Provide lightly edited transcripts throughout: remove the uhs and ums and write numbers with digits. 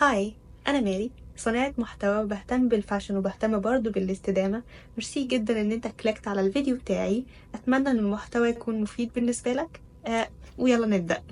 Hi، أنا ماري، صانعة محتوى وبهتم بال fashion وبهتم برضو بالاستدامة. ميرسي جدا إن أنت clickت على الفيديو بتاعي. أتمنى إن المحتوى يكون مفيد بالنسبة لك. ويلا نبدأ.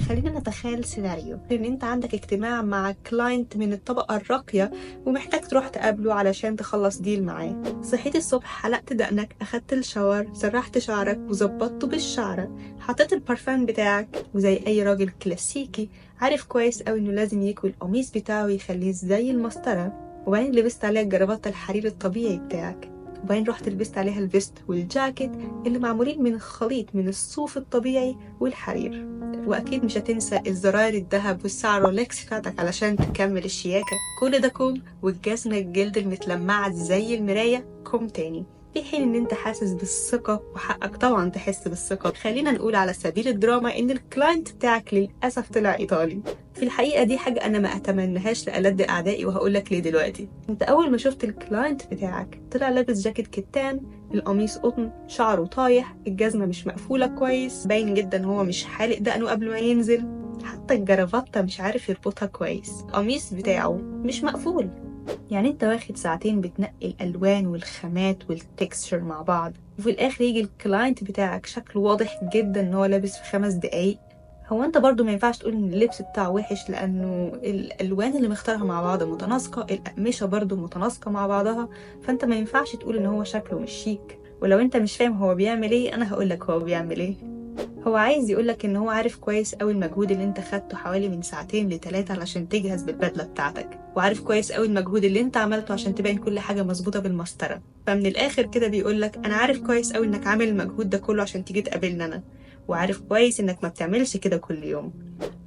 خلينا نتخيل سيناريو ان انت عندك اجتماع مع client من الطبقة الراقية ومحتاج تروح تقابله علشان تخلص deal معاه. صحيت الصبح، حلقت دقنك، اخدت ال shower، سرحت شعرك وظبطته بالشعرة، حطيت البارفان بتاعك، وزي اي راجل كلاسيكي عارف كويس قوي انه لازم يكوي القميص بتاعه ويخليه زي المسطرة، وبعدين لبست عليها الجرافطة الحرير الطبيعي بتاعك، وبعدين رحت لبست عليها ال vest والجاكيت اللي معمولين من خليط من الصوف الطبيعي والحرير، واكيد مش هتنسى الزراير الذهب والساعة رولكس بتاعتك علشان تكمل الشياكه. كل ده كوم، والجزمه الجلد المتلمعه زي المراية كوم تاني. في حين ان انت حاسس بالثقة، وحقك طبعا تحس بالثقة. خلينا نقول على سبيل الدراما ان ال client بتاعك للاسف طلع ايطالي. في الحقيقة دي حاجة انا ما اتمنهاش لألد اعدائي، وهقول لك ليه دلوقتي. انت اول ما شفت ال client بتاعك طلع لابس جاكيت كتان، القميص قطن، شعره طايح، الجزمة مش مقفولة كويس، باين جدا هو مش حالق دقنه قبل ما ينزل، حتى الجرافطه مش عارف يربطها كويس، القميص بتاعه مش مقفول. يعني انت واخد ساعتين بتنقي الالوان والخامات وال texture مع بعض، وفي الاخر يجي ال client بتاعك شكله واضح جدا ان هو لابس في 5 دقايق. هو انت برضو ما ينفعش تقول ان اللبس بتاعه وحش، لانه الالوان اللي مختارها مع بعض متناسقه، الاقمشة برضو متناسقه مع بعضها، فانت ما ينفعش تقول ان هو شكله مش شيك. ولو انت مش فاهم هو بيعمل ايه، انا هقولك هو بيعمل ايه. هو عايز يقولك ان هو عارف كويس قوي المجهود اللي انت خدته حوالي من 2 ل 3 علشان تجهز بالبدله بتاعتك، وعارف كويس قوي المجهود اللي انت عملته عشان تبين كل حاجة مظبوطة بالمسطره. فمن الاخر كده بيقولك انا عارف كويس قوي انك عامل المجهود ده كله عشان تيجي تقابلنا انا، وعارف كويس انك ما بتعملش كده كل يوم.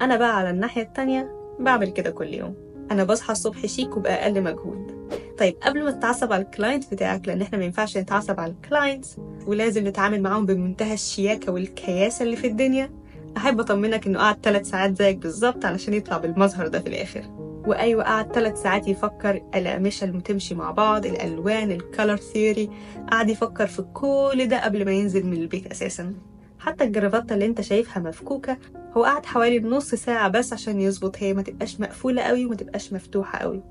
انا بقى على الناحية التانية بعمل كده كل يوم، انا بصحى الصبح شيك وباقل مجهود. طيب قبل ما تتعصب على ال client بتاعك، لان احنا ما ينفعش نتعصب على ال clients ولازم نتعامل معاهم بمنتهى الشياكه والكياسه اللي في الدنيا، احب اطمنك انه قعد 3 ساعات زيك بالظبط علشان يطلع بالمظهر ده في الاخر. وايوة قعد 3 ساعات يفكر الاقمشة اللي تمشي مع بعض، الالوان، ال color theory، قعد يفكر في كل ده قبل ما ينزل من البيت اساسا. حتى الجرافطه اللي انت شايفها مفكوكه، هو قعد حوالي نص ساعة بس عشان يظبط هي ما تبقاش مقفولة قوي وما تبقاش مفتوحة قوي.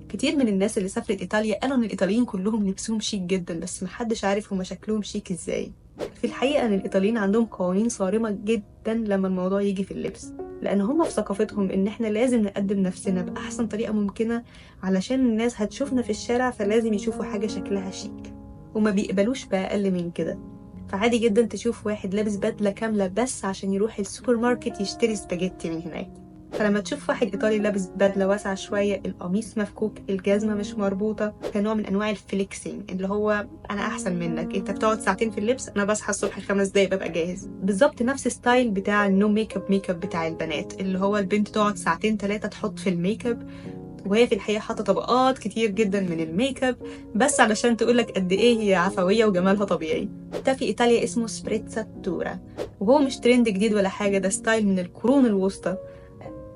كتير من الناس اللي سافرت ايطاليا قالوا ان الايطاليين كلهم لبسهم شيك جدا، بس محدش عارف هما شكلهم شيك ازاي. في الحقيقة ان الايطاليين عندهم قوانين صارمة جدا لما الموضوع يجي في اللبس، لان هما في ثقافتهم ان احنا لازم نقدم نفسنا باحسن طريقه ممكنة علشان الناس هتشوفنا في الشارع، فلازم يشوفوا حاجة شكلها شيك، وما بيقبلوش باقل من كده. فعادي جدا تشوف واحد لابس بدله كاملة بس عشان يروح السوبر ماركت يشتري سباجيتي من هناك. فلما تشوف واحد ايطالي لابس بدله واسعة شوية، القميص مفكوك، الجزمة مش مربوطة، كنوع من انواع ال flexing اللي هو انا احسن منك، انت بتقعد ساعتين في اللبس، انا بصحى الصبح 5 دقايق ببقى جاهز. بالظبط نفس style بتاع ال no makeup makeup بتاع البنات، اللي هو البنت تقعد 2 3 ساعات تحط في الميك اب وهي في الحقيقة حاطه طبقات كتير جدا من الميك اب بس علشان تقولك قد ايه هي عفوية وجمالها طبيعي. ده في ايطاليا اسمه sprezzatura، وهو مش ترند جديد ولا حاجة، ده style من القرون الوسطى.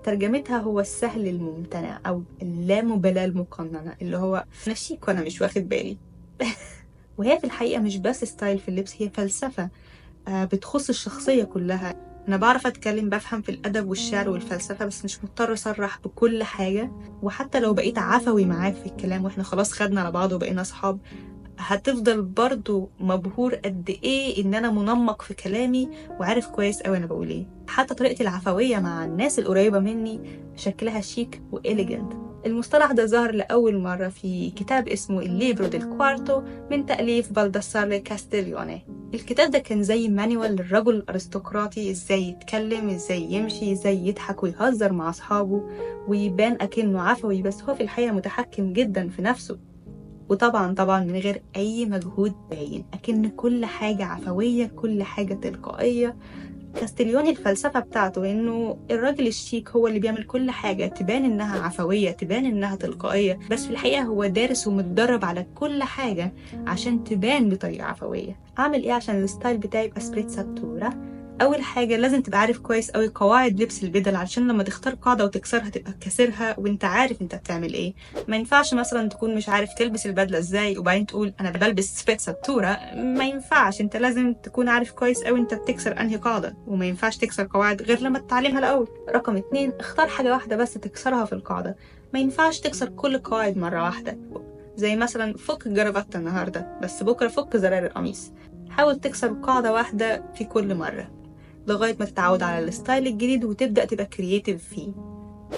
ترجمتها هو السهل الممتنع او اللامبالاة المقننه، اللي هو انا شيك وانا مش واخد بالي. وهي في الحقيقة مش بس style في اللبس، هي فلسفة بتخص الشخصية كلها. انا بعرف اتكلم، بفهم في الادب والشعر والفلسفة، بس مش مضطر اصرح بكل حاجة. وحتى لو بقيت عفوي معاك في الكلام واحنا خلاص خدنا على بعض وبقينا اصحاب، هتفضل برضو مبهور قد ايه ان انا منمق في كلامي وعارف كويس قوي انا بقول ايه. حتى طريقتي العفوية مع الناس القريبة مني شكلها شيك و elegant. المصطلح ده ظهر لأول مرة في كتاب اسمه Il Libro del Quarto من تأليف بالداساري كاستيليوني. الكتاب ده كان زي manual للرجل الأرستقراطي، ازاي يتكلم، ازاي يمشي، ازاي يضحك ويهزر مع أصحابه ويبان أكنه عفوي، بس هو في الحقيقة متحكم جدا في نفسه، وطبعا طبعا من غير أي مجهود باين، أكن كل حاجة عفوية، كل حاجة تلقائية. كاستيليوني الفلسفة بتاعته إنه الراجل الشيك هو اللي بيعمل كل حاجة تبان إنها عفوية، تبان إنها تلقائية، بس في الحقيقة هو دارس ومتدرب على كل حاجة عشان تبان بطريقة عفوية. أعمل إيه عشان ال style بتاعي يبقى sprezzatura؟ اول حاجة لازم تبقى عارف كويس قوي قواعد لبس البدل، عشان لما تختار قاعدة وتكسرها تبقى كاسرها وانت عارف انت بتعمل ايه. ما ينفعش مثلا تكون مش عارف تلبس البدلة ازاي وبعدين تقول انا بلبس sprezzatura، ما ينفعش. انت لازم تكون عارف كويس قوي انت بتكسر انهي قاعده، وما ينفعش تكسر قواعد غير لما تتعلمها الاول. رقم 2، اختار حاجة واحدة بس تكسرها في القاعده. ما ينفعش تكسر كل القواعد مرة واحده، زي مثلا فك الجرافته النهارده بس بكره فك زرار القميص. حاول تكسر قاعدة واحدة في كل مرة لغاية ما تتعود على ال style الجديد وتبدأ تبقى creative فيه.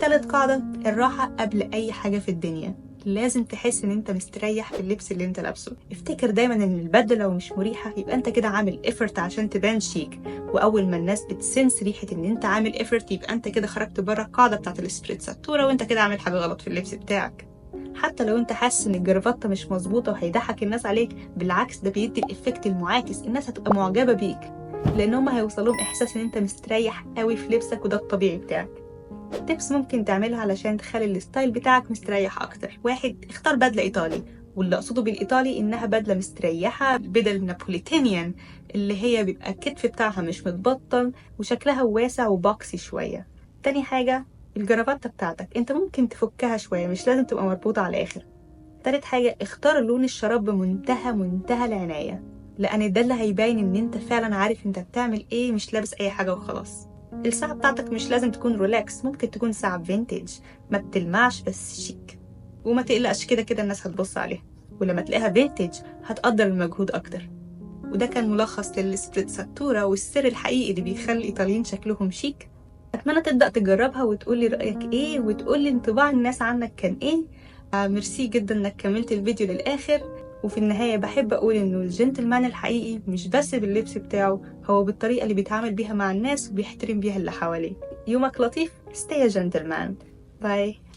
تالت قاعدة، الراحة قبل أي حاجة في الدنيا. لازم تحس إن أنت مستريح في اللبس اللي أنت لابسه. افتكر دايما إن البدلة لو مش مريحة يبقى أنت كده عامل effort عشان تبان شيك، وأول ما الناس بت sense ريحة إن أنت عامل effort يبقى أنت كده خرجت بره القاعدة بتاعت ال sprezzatura، وأنت كده عامل حاجة غلط في اللبس بتاعك. حتى لو انت حاسس ان الجرافطه مش مظبوطة وهيضحك الناس عليك، بالعكس ده بيدي ال effect المعاكس، الناس هتبقى معجبه بيك لان هم هيوصلهم احساس ان انت مستريح قوي في لبسك وده الطبيعي بتاعك. tips ممكن تعملها علشان تخلي ال style بتاعك مستريح اكتر. 1، اختار بدله ايطالي، واللي اقصده بالايطالي انها بدله مستريحه، بدل Neapolitanian اللي هي بيبقى الكتف بتاعها مش متبطن وشكلها واسع و boxy شوية. تاني حاجة، الجرافطه بتاعتك انت ممكن تفكها شوية، مش لازم تبقى مربوطة على الاخر. تالت حاجة، اختار لون الشراب بمنتهى منتهى العناية، لان ده اللي هيبين ان انت فعلا عارف انت بتعمل ايه، مش لابس اي حاجة وخلاص. الساعة بتاعتك مش لازم تكون Rolex، ممكن تكون ساعة vintage ما بتلمعش بس شيك، وما تقلقش كده كده الناس هتبص عليها، ولما تلاقيها vintage هتقدر المجهود اكتر. وده كان ملخص لل sprezzatura والسر الحقيقي اللي بيخلي الايطاليين شكلهم شيك. اتمنى تبدا تجربها وتقولي رايك ايه، وتقولي انطباع الناس عنك كان ايه. ميرسي جدا انك كملت الفيديو للاخر. وفي النهاية بحب اقول انه الجنتلمان الحقيقي مش بس باللبس بتاعه، هو بالطريقة اللي بيتعامل بيها مع الناس وبيحترم بيها اللي حواليه. يومك لطيف، stay a gentleman. bye.